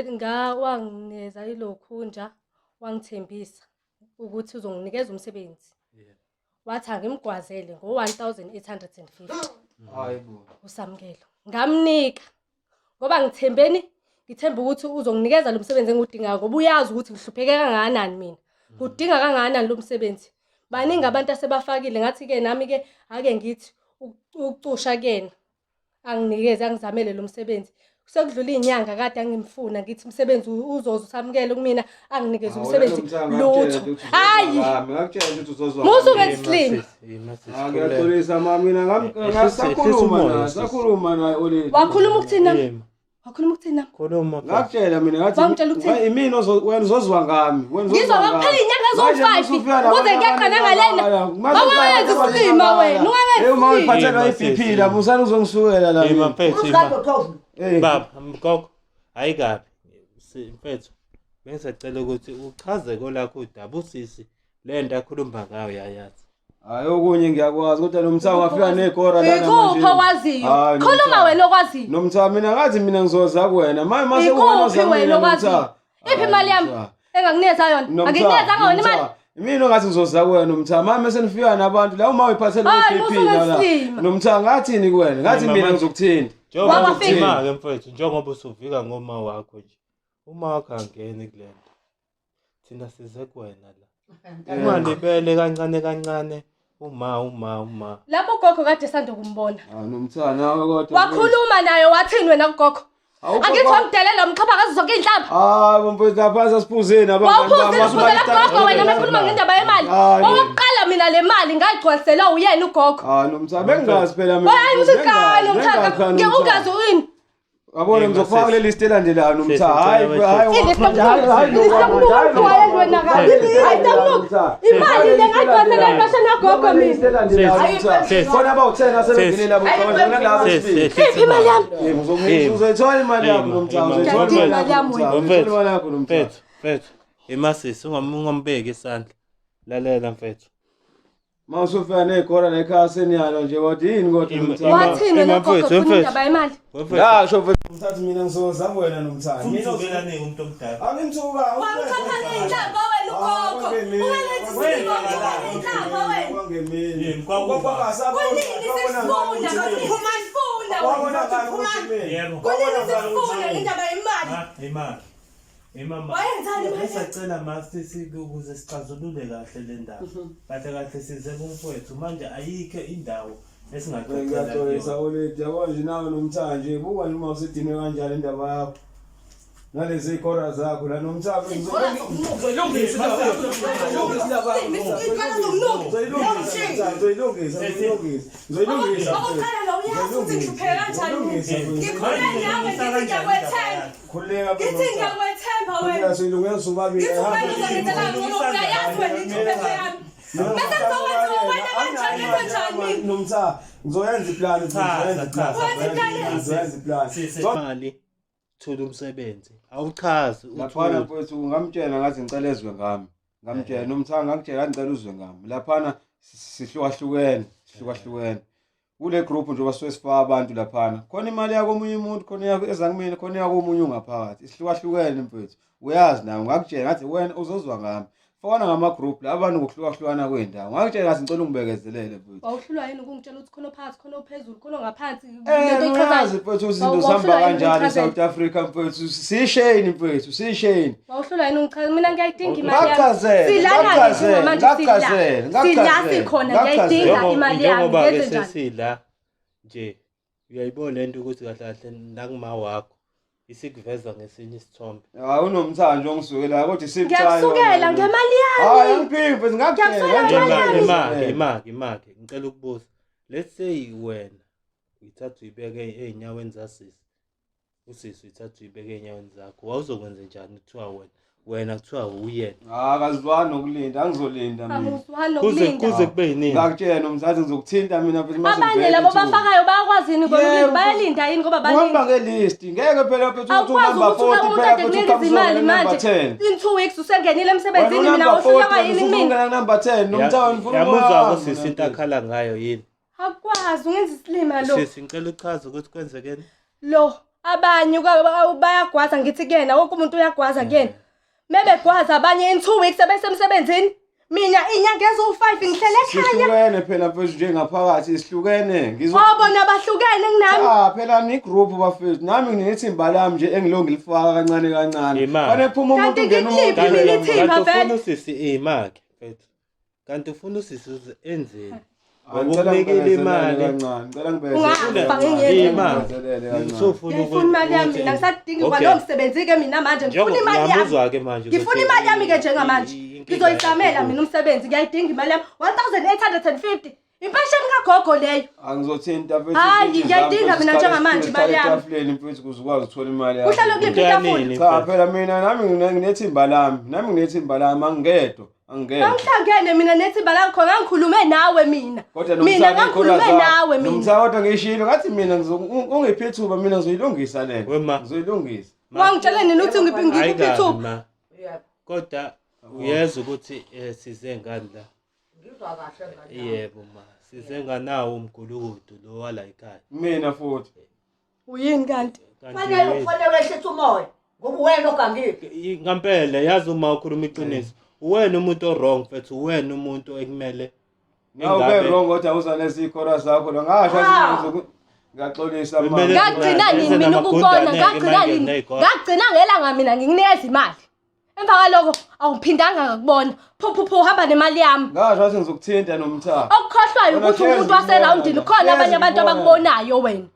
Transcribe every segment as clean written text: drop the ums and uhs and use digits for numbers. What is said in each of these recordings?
Nga wanginikeza ilokhunja wangithembisa ukuthi uzonginikeza umsebenzi. Wathi angimgwazele ngo-1850. Hayi bo. Usamukelo. Ngamnika ngoba ngithembeni ngithemba ukuthi uzonginikeza lo msebenzi engiwudingayo ngoba uyazi ukuthi ngihlupheke kangakanani mina. Ngudinga kangakanani lo msebenzi. Baningi abantu asebafakile ngathi-ke nami-ke ake ngithi ukucusha kuyena. Anginikeze angizamele lo msebenzi. Sekudlula iy'nyanga kade angimfuna ngithi umsebenzi uzoze usamukele kumina anginikeze umsebenzi lutho. Hayi! Ngakutshela ukuthi uzozwa. Musa ungenza isilima. Ah, ngiyaxolisa mama mina ngasakhuluma naye, sakhuluma naye Oledi. Wakhuluma ukuthini nami? Wakhuluma ukuthini nami? Khuluma. Ngakutshela mina ngathi Wangitshela ukuthini? imina wena uzozwa ngami. Wena uzozwa Ngizwa ngami. kwakuphela iy'nyanga Manje eziwu-five usufika nabantu kuze kuyeqa nangalena. Manje Awayenza ufika nabantu isilima wena, abangaka. ungayenza Hey, uma isilima. uyiphathelwa Yima, i-BP sisi. la musani uzongisukela la. Ima mina. mfethu ima. Eh, Baba, mgogo. Hayi kabi. Mfethu, bengisacela ukuthi uchaze kolakho udaba usisi le nto akhuluma ngayo uyayazi. Hayi okunye ngiyakwazi kodwa nomtha wafika negora lana Ikuphi manje. okwaziyo? Hayi, Khuluma Nomtha. wena okwaziyo. Nomtha mina ngathi mina ngizoza kuwena. Manje mase kuwena Ikuphi wena okwaziyo? Iphi imali yami engakunikeza yona? Angikunikezanga wena imali. Mina ongathi ngizoza kuwena Nomtha. Manje mase nifika nabantu la uma uyiphathele Hayi, i-BP musa la. ungesilima. Nomtha ngathini kuwena? Ngathi Ima, mina manje. ngizokuthinta. Njengoba Wawafika. uthima-ke mfethu, njengoba usuvika ngoma wakho nje. Uma wakho angeni kule nto. Thina size kuwena la. Ungalibele kancane kancane uma uma uma. Lapho ugogo kade sanda kumbona. Ah Nomtha nawe kodwa. Wakhuluma naye wathini wena kugogo? Awukho Angithi kwa- wamdelela wamxhapha ngazo zonke iy'nhlamba. Hayi mfethu lapha sasiphuzeni abangani Wawuphuzile bami, uphuzela masuba- gogo wena mekhuluma ngendaba yemali. Hayi. Okokuqala mina le mali ngayigcwaliselwa uyena ugogo. Ah Nomtha bengingazi phela mina. Hayi usuqala Bengingazi, umthaka. bengingazi, Ungazi uyini? Yabona ngizofaka kule list elandelayo Nomtha. Sesi, Hayi ngicela hayi Ilist hayi hayi Ilist wayeni wena kabi. Hayi takunuka. Imali le ngayigcwalisela impesheni yagogo mina. Sesi. Khona abawu-10 asebengenile labo cabanga labo Sesi, sibili. sesi, Iphi imali yami? Yebo, uzoyithola imali yakho Nomtha, uzoyithola Ngiyadinga imali imali yami yakho wena. Nomtha, uzoyithola imali yakho Nomtha. Mfethu, mfethu. Imasisi ungambeki isandla. Lalela mfethu. Uma usufika negora nekhaya seniyalo nje kodwa yini kodwa Nomtha? Wathini wena Ima gogo mfethu, ufuna mfethu. indaba yemali? Mfethu. Ngasho mfethu ngithathi mina ngizoza kuwena Nomtha. Mina Umthukelani umuntu omdala? angimthuka. Wamxhapha ngey'nhlamba wena ugogo. Ungalenzi isilima wamxhapha ngey'nhlamba wena. Kwangemini. Yini, kwakuba? Kunini sesifunda sifuna wena. Yebo. Kunini sifuna indaba yemali? Imali. Imama. Wayenzani manje? Ngisacela masisi ukuze sixazulule kahle le ndaba. Kahle kahle size kumfowethu manje ayikho indawo esingaxoxela Ngiyaxolisa kuyona. Oledi, yabo nje nawe Nomtha nje buka nje uma usedinwe kanjani indaba yakho. Nalezi zikora zakho la Nomtha ngizoyilungisa indaba yakho. Ngizoyilungisa, ngizoyilungisa, ngizoyilungisa. Ngizoyilungisa. Okokuqala la uyazi ukuthi ngihlupheke kanjani. Ngikhule nawe ngithi ngiyakwethemba. Khululeka Ngithi ngiyakwethemba wena. Khululeka siyilungisa sobabili. Ngithi wena uzongenzela ngcono uyayazi wena inhlupheko yami. Bese ngizokwenza wena kanjani kanjani mina. Nomtha, ngizoyenza iplan, ngizoyenza iplan. Wenza iplan. Ngizoyenza iplan. Sisi imali thola umsebenzi. Awuchazi Laphana uthule. mfowethu ngamtshela ngathi ngicela ezwe ngami. Ngamtshela nomtha ngakutshela ngathi ngicela uzwe ngami. Laphana sihlukahlukene, sihlukahlukene. Kule group njengoba suke sifaka abantu laphana. Khona imali yakomunye umuntu, khona yakho eza kumina, khona yakomunye ungaphakathi. Isihlukahlukene mfowethu. Uyazi nawe ngakutshela ngathi wena uzozwa ngami. Fana ngama group la abantu ngokuhlukahlukana kwendawo. Ngakutshela ngathi ngicela ungibekezelele mfowethu. Wawuhlulwa yini ukungitshela ukuthi khona ophansi, khona ophezulu, khona ongaphansi? Eh, Lento uyazi oyichazayo. mfowethu izinto Wawu- zihamba wawuhlulwa yini kanjani ukungichazela? eSouth Africa mfowethu. Sishane mfowethu, sishane. Wawuhlulwa yini ungichaza? Mina ngiyayidinga imali yami. Ngachazela, Silana nje ngachazela, manje sila. ngachazela, Sila ngachazela, sikhona ngachazela. ngiyayidinga imali yami Njengoba-ke ngenze njani? sesila nje uyayibona lento ukuthi kahle kahle nakuma wakho isikuveza ngesinye isithombe. Hayi unomthando ongisukela kodwa isibucayi. Ngiyakusukela ngemali Hayi yami. angiphiki mfethu ngakutshela. Ngiyakusukela ngemali yami. Imake, imake, imake. Ngicela ukubuza. Let's say wena uyithatha uyibeke ey'nyaweni zasisi. Usisi uyithatha uyibeke ey'nyaweni zakho. Wawuzokwenza njani kuthiwa wena? Wena kuthiwa uyena. Hayi akazwani nokulinda, angizolinda mina. Angizwani Kuze nokulinda. kuze kube yinini? Ngakutshela nomthathi ngizokuthinta mina mfethu mase Abanye ngivele labo ithuba. bafakayo bayakwazi yini bona Yebo. ukulinda? Bayalinda yini ngoba Uhamba balinda. ngelist. Ngeke phela mfethu uthi Awukwazi unumber ukuthi 40 umuntu phela ade mfethu kunikeza uqhamuke imali number manje. 10. In 2 weeks usengenile emsebenzini Wena mina unumber wohlulwa 40 yini kumina? usufuna number 10 nomthathi ngifuna Yamuzwa uwami, usisi into mina, mfethu. akhala ngayo yini? Akwazi ungenza isilima lo. Sisi ngicela uchaze ukuthi kwenzekeni. Lo Abanye bayagwaza ngithi kuyena wonke umuntu uyagwaza kuyena. Mebegwaza abanye in 2 weeks sebesemsebenzini. Mina inyanga eziwu-5 ngihlele ekhaya. Sihlukene phela mfethu nje ngaphakathi sihlukene. Ngizo Obona bahlukene kunami. Cha phela ni group bafethu nami nginethimba lami nje engilo ngilifaka kancane kancane. Imali. Fanele kuphume umuntu Kanti ungena umuntu. ngiliphi mina ithimba Kanti ufuna vele? usisi imake mfethu. Kanti ufuna usisi uze enzeni? Ah, ngicela Ngoba umnikile ngibekezelele imali. kancane. Ngicela Ungafa, ngibekezelele. ngingenzi. Imali. Ngibekezelele kancane. Ngisofuna Ngiyayifuna imali yami mina ngisadingi kwalowo msebenzi-ke mina manje ngifuna imali yami. Ngiyamuzwa-ke manje Ngifuna ukuthi imali yami-ke njengamanje. inkinga Ngizoyizamela yakho mina umsebenzi ngiyayidinga imali yami. 1850. Impesheni kagogo leyo. Angizothinta mfethu. Hhayi, impintshi ngiyayidinga zami, mina mfethu, njengamanje imali siqale yami. etafuleni mfethu ukuze ukwazi ukuthola imali yakho. Kuhlale kuliphi Into itafula? yanini, Cha mfethu? phela mina nami nginethimba lami. Nami nginethimba lami angingedwa. Angingedwa. Ngangihlangene mina nethimba lakho ngangikhulume nawe mina. Kodwa Mina nomthaka ngangikhulume nawe mina. Nomthaka kodwa ngishilo ngathi mina ungiphe ithuba mina ngizoyilungisa lento. Wema. Ngizoyilungisa. Wangitshela nini ukuthi ngiphi Hayi ngikuphi kabi ithuba? ma. Yebo. Kodwa uyezwa ukuthi size ngani la. Ngizwa kahle ngane yami. Yebo ma. Size nganawo umgulukudu lo wala ekhaya. Mina futhi. Uyini kanti? Kanti Fanele yini? ufanele wehlise umoya ngoba uwena ogangile. Ngampela yazi uma ukhuluma iqiniso. Uwena umuntu o-wrong mfethu, uwena umuntu ekumele Nawe ube Ingabe- wrong kodwa uzalesa ikhora zakho la ngasho Ah. ngiyaxolisa ma. Kumele- Ngagcina nini Eze mina ukubona? namagundane-ke Ngagcina manje nini? ney'kole. Ngagcina ngelanga mina ngikunikeza imali. Emva kwaloko awuphindanga ngakubona. Phu phu phu hamba nemali yami. Ngasho ngathi ngizokuthinta nomthaka. Okukhohlwayo Wena ukuthi hlezi umuntu waserawundini ngibona, khona abanye hlezi abantu ngibona. abakubonayo wena.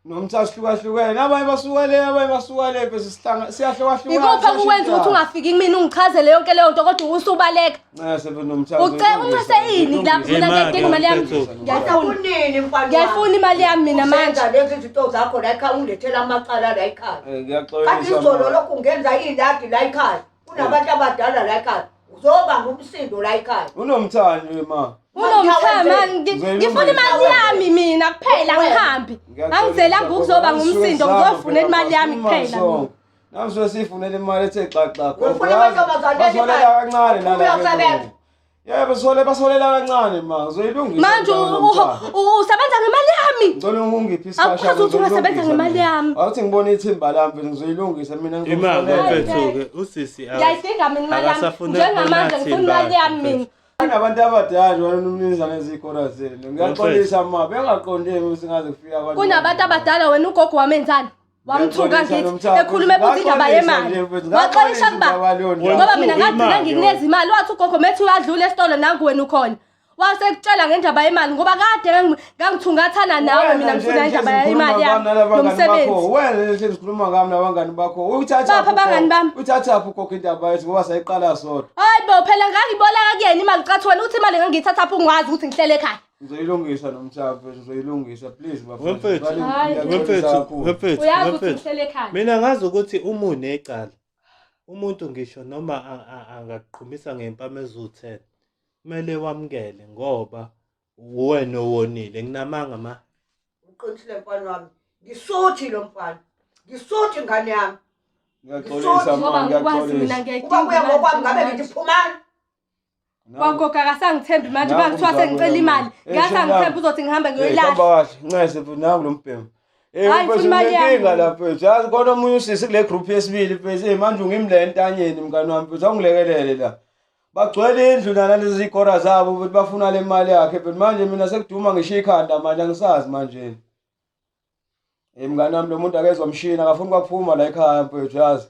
Nomthaka sihlukahlukene abanye basuka le abanye basuka le bese sihlanga siyahlukahlukana. Ikuphi okuwenza ukuthi ungafiki kumina ungichazele yonke leyo nto kodwa usubaleka. Ncese mfethu nomthaka. Uncese ini lapho mina Imali, ngiyayidinga imali yami. mfethu. Ngiyayifuna. Kunini mfana wami? Ngiyayifuna imali yami mina manje. Usenza lezi zinto zakho la ekhaya ungilethela amacala la ekhaya. Kanti Ngiyaxolisa. izolo ma. lokhu ungenza iladi la ekhaya. Kunabantu abadala la ekhaya. Uzobanga umsindo la ekhaya. Unomthaka nje ma. Unomthama ngifuna imali yami mina kuphela ngihambi. Angizelanga ukuzoba ngumsindo ngizofuna imali yami kuphela. mina. Nami suke siyifunela imali ethe xaxa. Ufuna amantombazane Basolela imali. kancane Ufuna nala. uyosebenza. Yebo sole basolela kancane ma. Ngizoyilungisa. Manje indaba nomthaka. usebenza ngemali yami. Ngicela ungiphe isikhashana. Akukwazi ukuthi ungasebenza ngemali yami. Awuthi ngibone ithimba lami mfethu ngizoyilungisa mina Imali ngizofonela. mfethu-ke usisi Ngiyayidinga mina imali yami. akasafuna Njengamanje ngifuna imali yami mina. Kunabantu abadala nje wena umnumzane ezikora zenu. Ngiyaxolisa ma bengaqondile ukuthi ngaze kufika abantu. Kunabantu abadala wena ugogo wamenzani? Wamthuka Ngiyaxolisa ngithi nomthaka, ekhuluma ebuza indaba ngaxolisa yemali. nje mfethu, Waxolisa ngaxolisa kuba indaba leyo ndaba. ngoba mina ngagcina Imali ngikuneza imali wathi ugogo methi uyadlula esitolo nangu wena ukhona. Wasekutshela ngendaba yemali ngoba kade ngangithungathana nawe Wena mina nje ngifuna nje indaba sikhuluma yemali ngami yami nalabangani bakho. nomsebenzi. Wena nje sikhuluma ngami nabangani bakho. Uyithatha Baphi abangani bami? Uyithathaphi ugogo indaba yethu ngoba sayiqala sodwa. Hayi bo phela ngangiboleka kuyena imali cathi wena uthi imali ngangiyithatha phi ungazi ukuthi ngihlele ekhaya. Ngizoyilungisa nomthaka mfethu, ngizoyilungisa please bafethu. Wemfethu, Hayi. Ngiyaxolisa Wemfethu, kakhulu. wemfethu, Uyazi ukuthi wemfethu. ngihlele ekhaya. Mina ngazi ukuthi uma unecala umuntu ngisho noma angaqhumisa ngempama eziwu-10 kumele wamukele ngoba uwena owonile. Nginamanga ma. Uqinisile mfana wami. Ngisuthi lo mfana. Ngisuthi ngane yami. Ngiyaxolisa ma, Ngoba ngikwazi mina ngiyaxolisa. ngiyayidinga. Uba kuya imali ngokwami ngabe njengamanje. ngithi phumani. Kwagogo akasangithembi manje Nangu bangithiwa umzamo sengicela wami. imali. Eh, Ngasangithembi shona. uzothi ngihambe Eh, ngiyoyilahla. hamba kahle. Ncese mfethu nangu lo mbhemu. Eh Hayi, mfethu ngifuna imali yami. nginenkinga la mfethu. Yazi khona omunye usisi kule group yesibili mfethu. Eh manje ungimle entanyeni mngani wami mfethu awungilekelele la. Bagcwele indlu nalezi zikora zabo mfethu bafuna le mali yakhe mfethu. Manje mina sekuduma ngishiya ikhanda manje angisazi manje. Eh mngani wami lo muntu akezwa mshini akafuni kwakuphuma la ekhaya mfethu yazi.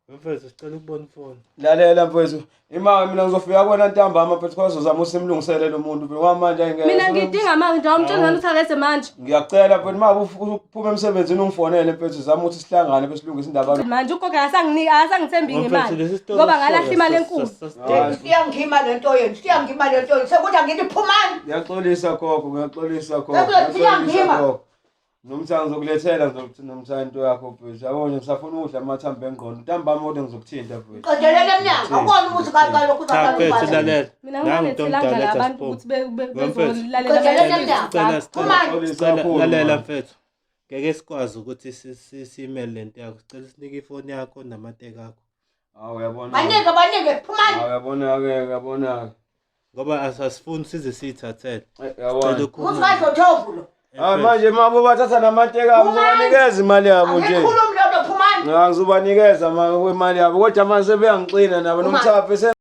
Wemfethu sicela ukubona ifoni. Lalela mfethu. Ima mina ngizofika kuwena ntambama mfethu kwazozama usimlungisele lo muntu mfethu. Ngoba manje angeke. Mina ngidinga manje awumtshela ngani ukuthi akeze manje. Ngiyacela mfethu uma uphume emsebenzini ungifonele mfethu zama ukuthi sihlangane bese silungise indaba. Manje ugogo akasanginiki akasangithembi Wemfethu ngemali. lesi sitolo Ngoba ngalahla imali enkulu. Hayi. Siyangima lento yenu, siyangima lento yenu. Sekuthi angithi phumani. Ngiyaxolisa gogo, ngiyaxolisa gogo. Sekuyothi Ngiyaxolisa siyangima. gogo. Nomthanga ngizokulethela ngizokuthi nomthanga into yakho mfethu. Yabo nje ngisafuna ukudla amathambo engqondo. Ntambama kodwa ngizokuthinta mfethu. Qedelele emnyango. Awuboni ukuthi kalokhu Cha mfethu lalela. Mina Nangu umuntu ngingalethelanga omdala la ethi bantu asiphume. ukuthi Wemfethu. bezolalela Qedelela abantu emnyango. Sicela Phumani. Ngiyaxolisa sicela kakhulu, lalela man. mfethu. Ngeke sikwazi ukuthi simele lento yakho. Sicela sinike ifoni yakho namateki akho. Hawu uyabona. Banike banike phumani. Hawu uyabona ke, uyabona ke. Ngoba asasifuni size siyithathele. Eh, Sicela Uyabona. Umuzi ukhulume. kadlothovu lo. Ah manje mabo bathatha namateka abo ngizobanikeza imali yabo nje. Angikhulumi lento phumani. Cha ngizobanikeza imali yabo kodwa manje sebeyangixina nabo Phumani. nomthaphe.